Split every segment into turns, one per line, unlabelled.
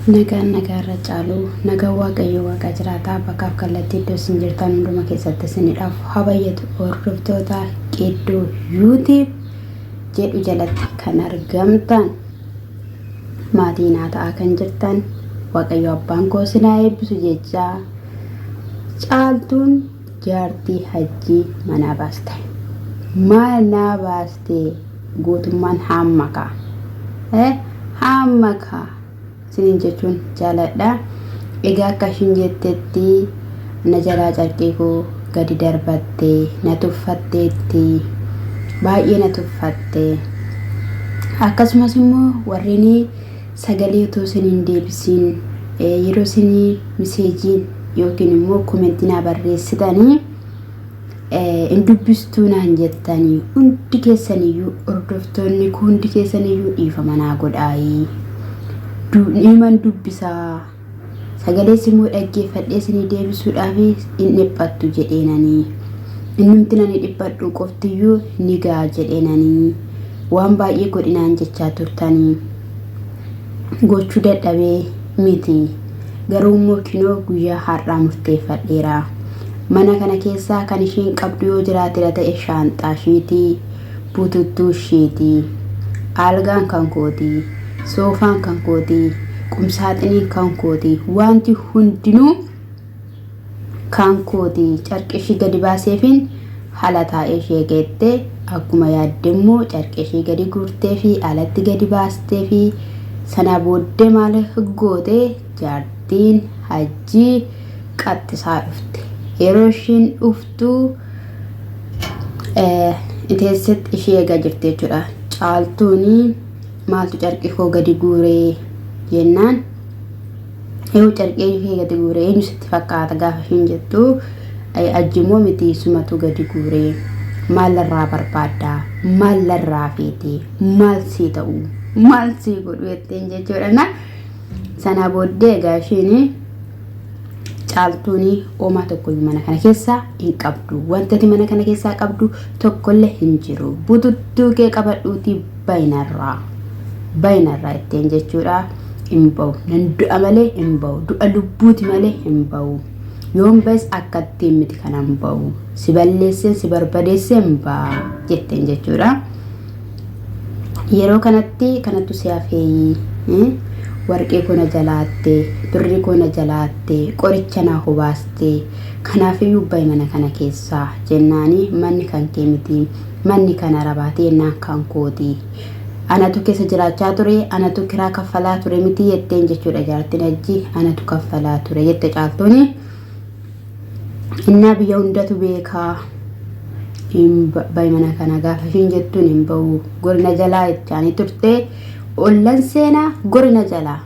Nagaan nagaarra caalu nagaan Waaqayyo Waaqa jiraataa bakkaaf kallattii iddoo isin jirtan hunduma keessatti isinidhaaf haa baay'atu. Hordoftoota Qeeddoo YouTube jedhu jalatti kan argamtan maatii naa ta'aa kan jirtan, Waaqayyo abbaan koo isin haa eebbisu jechaa, Caaltuun jaartii Hajjii manaa baaste. Manaa baaste guutummaan haammakaa. Haammakaa isiniin jechuun jaaladha. Egaa akka ishiin jettetti na jalaa carqii koo gadi darbatte, na tuffatteetti, baay'ee na tuffatte. Akkasumas immoo warreen sagalee utuu isin hin deebisiin yeroo isin miseejiin yookiin immoo komentii naa barreessitanii hin dubbistuu naan jettanii, hundi keessaniyyuu, hordoftoonni koo hundi keessaniyyuu dhiifama naa godhaayii. Niman dubbisaa, sagalees immoo dhaggeeffadhee isinii deebisuudhaaf hin dhiphattu jedheenanii. Innumti nani dhiphadhu qoftiyyuu ni ga'a jedheenanii. Waan baay'ee godhinaan jechaa turtanii. Gochuu dadhabee miti. Garuu immoo kinoo guyyaa har'aa murteeffadheera. Mana kana keessaa kan ishiin qabdu yoo jiraatedha ta'e shaanxaa ishiiti, bututtuu ishiiti. Algaan kan kooti, soofaan kan kooti, qumsaaxiniin kan kooti, wanti hundinuu kan kooti. Carqii ishii gadi baaseefin hala taa'ee ishee geette. Akkuma yaadde immoo carqii ishii gadi guurtee fi alatti gadi baastee fi sana booddee maal goote? Jaartiin Hajjii qaxxisaa dhufte. Yeroo ishiin dhuftu teessetti ishee eegaa jirti jechuudha. Caaltuun maaltu carqii koo gadi guuree jennaan, yoo carqee ishee gadi guuree eenyu sitti fakkaata gaafa ishiin jettu, ajjimoo miti, sumatu gadi guuree, maal irraa barbaaddaa, maal irraa feete, maal sii ta'u, maal sii godhu jetteen jechuudha. Na sanaa booddee egaa ishiin Caaltuun oomaa tokkoyyuu mana kana keessaa hin qabdu. Wanti ati mana kana keessaa qabdu tokkollee hin jiru. Bututtuu kee qabadhuutii bayinarraa. Bayinarraa ittiin jechuudha. Hin bahu. Nan du'a malee hin bahu. Du'a lubbuuti malee hin bahu. Yoon ba'es akkattiin miti kanan bahu. Si balleesseen, si barbadeesseen ba'a jetteen jechuudha. Yeroo kanatti kanattu si hafeeyii, warqee koo na jalaatte, birrii koo na jalaatte, qoricha na hobaaste, kanaafiyyuu bahi mana kana keessaa jennaani, manni kan kee miti, manni kan arabaati jennaan, kan kooti. Anatu keessa jiraachaa ture, anatu kiraa kaffalaa ture miti jetteen jechuudha jaartiin Hajji. Anatu kaffalaa ture jette Caaltuuni. Innaa biyya hundatu beekaa, hin bahi mana kana gaafa ishiin jettuun, hin bahu, gorina jalaa jechaanii turte. Ollan seenaa gorina jalaa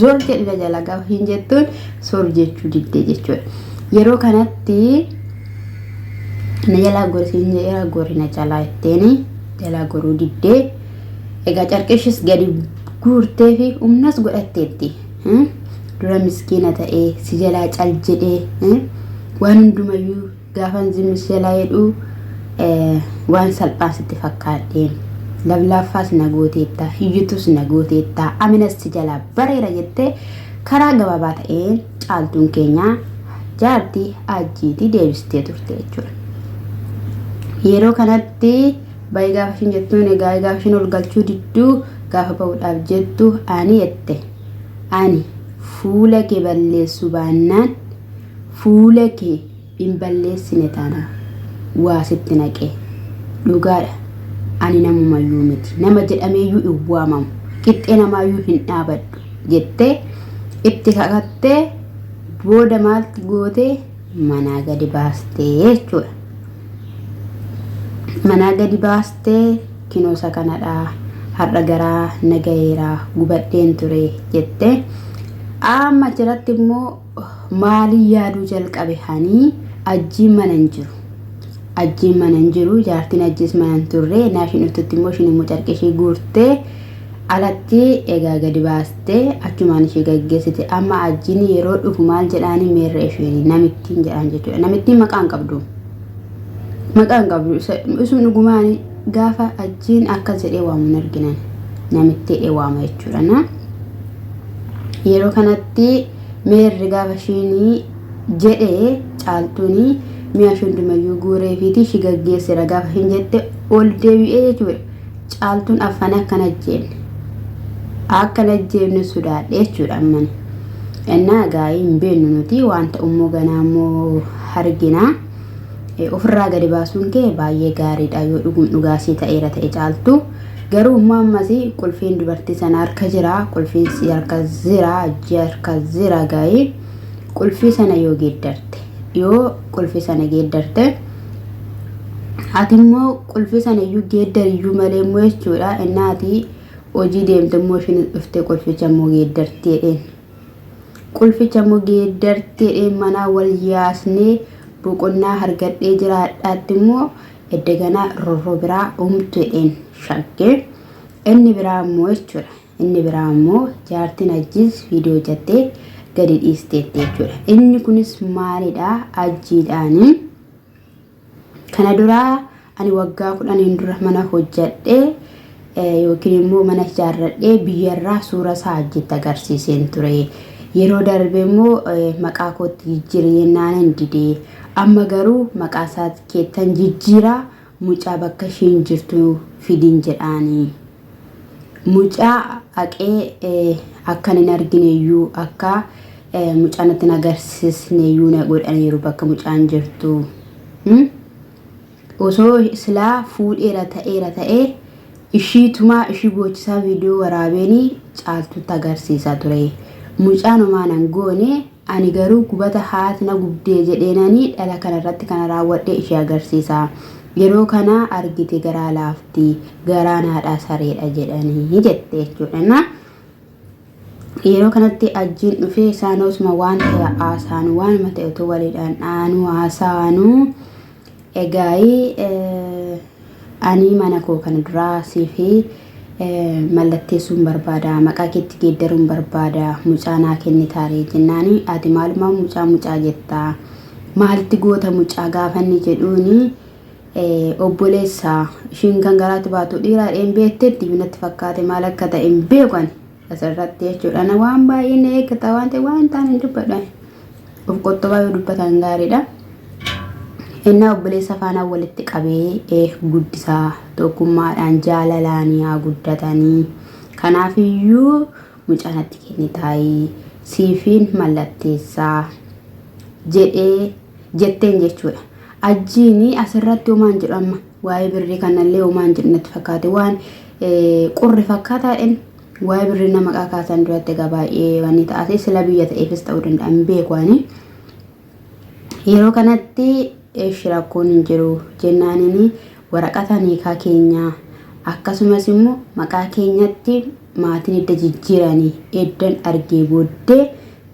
zor jedhina jalaa gaafa ishiin jettuun, soor jechuu diddee jechuudha. Yeroo kanatti na jalaa gorisiin jedheera, gorina jalaa jetteeni jalaa goruu diddee. Egaa carqishis gadi guurtee fi humnas godhatteetti. Dura miskiina ta'ee si jalaa cal jedhee waan hundumayyuu gaafan zimmi si jalaa jedhu waan salphaa sitti fakkaadhee, lavlaaffaas na gooteetta, hiyyutus na gooteetta, aminas si jalaa bareera jettee karaa gabaabaa ta'een Caaltuun keenya jaartii Hajjiitii deebistee turte jechuudha. Yeroo kanatti baay'ee gaafa ishiin jettuun, egaa gaafa ishiin ol galchuu didduu, gaafa ba'uudhaaf jettu, ani jette, ani fuula kee balleessuu baannaan, fuula kee hin balleessine taana waa sitti naqe, dhugaadha, ani namumayyuu miti, nama jedhameeyyuu hin waamamu, qixxee namaayyuu hin dhaabadhu jettee itti kakattee booda maalti gootee manaa gadi baastee jechuudha. Manaa gadi baastee kinoosa kanadha, har'a garaa na gaheera, gubadheen ture jette. Amma achirratti immoo maalii yaaduu jalqabe? Hani ajjiin mana hin jiru. Ajjiin mana hin jiru, jaartiin ajjiis mana hin turre. Naa ishiin dhuftutti immoo ishiin immoo carqii ishii guurtee alatti egaa gadi baastee achumaan ishee gaggeessite. Amma ajjiin yeroo dhufu maal jedhaani? Meerre isheen namittiin jedhaan jechuudha. Namittiin maqaa hin qabdu. Maqaa hin qabdu. Isun dhugumaan gaafa ajjiin akkas jedhee waamu hin arginan. Namitti jedhee waama jechuudha. Na? Yeroo kanatti meerri gaafa ishiin jedhe caaltuun mi'a ishee hundumayyuu guureefiiti ishii gaggeesseera gaafa ishiin jette ol deebi'ee jechuudha. Caaltuun affan akkana jenne akkana jenne sodaadhe jechuudha ammani. Innaa gaa'ii hin beeknu nuti waan ta'ummoo ganaa immoo argina. Ofirraa gadi baasuun kee baay'ee gaariidha yoo dhugum dhugaasii ta'eera ta'e caaltu. Garuu immoo ammas qulfiin dubartii sana harka jira qulfiin si harka jira ajji harka jira gaa'ii qulfii sana yoo geeddarte yoo qulfii sana geeddarte ati immoo qulfii sana iyyuu geeddariyyuu malee immoo jechuudha innaa ati hojii deemte immoo ishiin dhuftee qulficha immoo geeddarti jedheen. Qulficha immoo geeddarti jedheen manaa wal yaasnee boqonnaa argadhee jiraadhaatti immoo edda ganaa rorroo biraa uumtu jedheen shakkee. Inni biraa immoo jechuudha. Inni biraa immoo jaartiin ajjiis viidiyoo hojjattee gadi dhiisteetti jechuudha. Inni kunis maalidha? Ajjiidhaani. Kana duraa ani waggaa kudhaniin dura mana hojjadhee yookiin immoo mana ijaarradhee biyyarraa suura isaa ajjiitti agarsiiseen ture. Yeroo darbe immoo maqaa kootti jijjiiri jennaan hin dide. Amma garuu maqaa isaa keettan jijjiiraa mucaa bakka ishiin jirtu fidin jedhaani. Mucaa haqee akkan hin argine iyyuu akka mucaa natti hin agarsiisne iyyuu na godhaniiru bakka mucaan jirtu. Osoo silaa fuudheera ta'eera ta'ee ishiitumaa ishii boochisaa viidiyoo waraabeenii caaltutti agarsiisa ture. Mucaan homaa nan goone Ani garuu gubata haati na gubdee jedheenani dhala kana irratti kana raawwadhe ishee agarsiisa. Yeroo kana argite garaa laafti. Garaan haadhaa sareedha jedhanii jette jechuudha. Na yeroo kanatti ajjiin dhufee isaan osuma waan ta'e haasa'anu waanuma ta'e otoo waliidhaan dhaanuu haasa'anuu Egaayii ani mana koo kana duraa siifi mallatteessuun barbaada maqaa keetti geeddaruun barbaada mucaa naa kennitaaree jennaani ati maalumaa mucaa mucaa jetta maalitti goota mucaa gaafanni jedhuuni obboleessa ishiin kan garaatti baatu dhiiraa dheen beekteetti iyyuu natti fakkaate maal akka ta'e hin beeku ani asirratti jechuudha na waan baay'ee na eeggata waan ta'e waan hin taane hin dubbadhu ani. Of qottobaa yoo dubbatan gaariidha. Innaa obboleessa faana walitti qabee guddisaa tokkummaadhaan jaalalaanii haa guddatanii. Kanaafiyyuu mucaa natti kenni taa'ii siifiin mallatteessaa jedhee jetteen jechuudha. Ajjiini asirratti homaan jedhu amma waa'ee birrii kanallee homaan jedhu natti fakkaate waan qurri fakkaataadhaan Waa'ee birrii nama maqaa kaasan duratti egaa baay'ee wanni ta'ate sila biyya ta'eefis ta'uu danda'a hin beeku ani. Yeroo kanatti eshi rakkoon hin jiru jennaanini waraqata niikaa keenyaa akkasumas immoo maqaa keenyatti maatiin edda jijjiiranii eddan argee booddee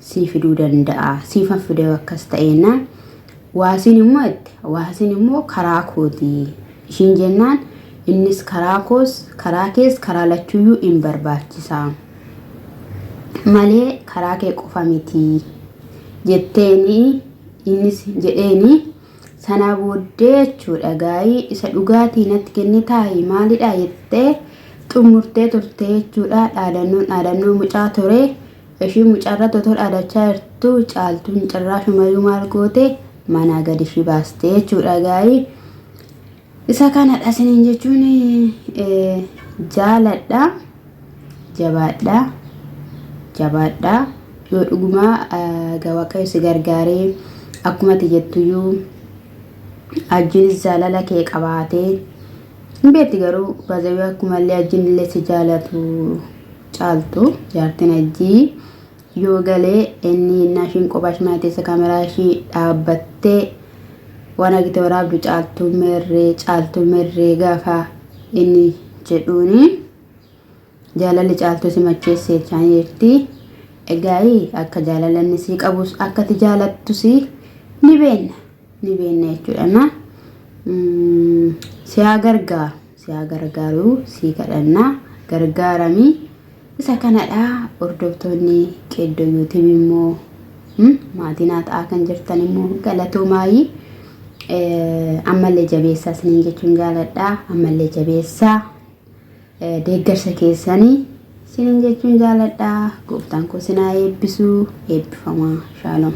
sii fiduu danda'a siifan fidee akkas ta'eenna waasiin immoo itti waasiin immoo karaa kooti ishiin jennaan innis karaa koos karaa kees karaa lachuuyyuu in barbaachisa malee karaa kee qofa miti jetteeni innis jedheeni sanaa booddee jechuudha gaa'ii isa dhugaatii natti kenni taa'i maalidha jettee xumurtee turte jechuudha dhaadannoon dhaadannoo mucaa ture Ishiin mucaarratti otoo dhaadachaa jirtu caaltuun cirraashumayyuu maal goote manaa gadi ishii baaste jechuudha gaa'ii. Isa kanadha isiniin jechuun jaaladha jabaadha jabaadha yoo dhugumaa egaa waaqayyo si gargaaree akkuma ati jettuyyuu ajjiinis jaalala kee qabaatee hin beekti garuu baazawii akkuma illee ajjiin illee si jaalatu caaltu jaartin ajjii yoo galee inni innaa ishiin kophaa ishii mana teessa kaameraa ishii dhaabbattee waan argite waraabdu caaltuu merree caaltuu merree gaafa inni jedhuuni jaalalli caaltuu si macheessee jechaa jirti. Egaa akka jaalala inni sii qabus akka ati jaalattus ni beenna ni beenna jechuudha. Na si haa gargaaru. Si haa gargaaru sii kadhanna gargaarami isa kanadha hordoftoonni qeeddoo yuutuubii immoo maatii naa ta'aa kan jirtan immoo galatoomaayii ammallee jabeessaa isiniin jechuun jaaladha ammallee jabeessaa deeggarsa keessanii Isiniin jechuun jaaladha. Gooftaan koo sinaa eebbisu. Eebbifamaa. Shaaloom.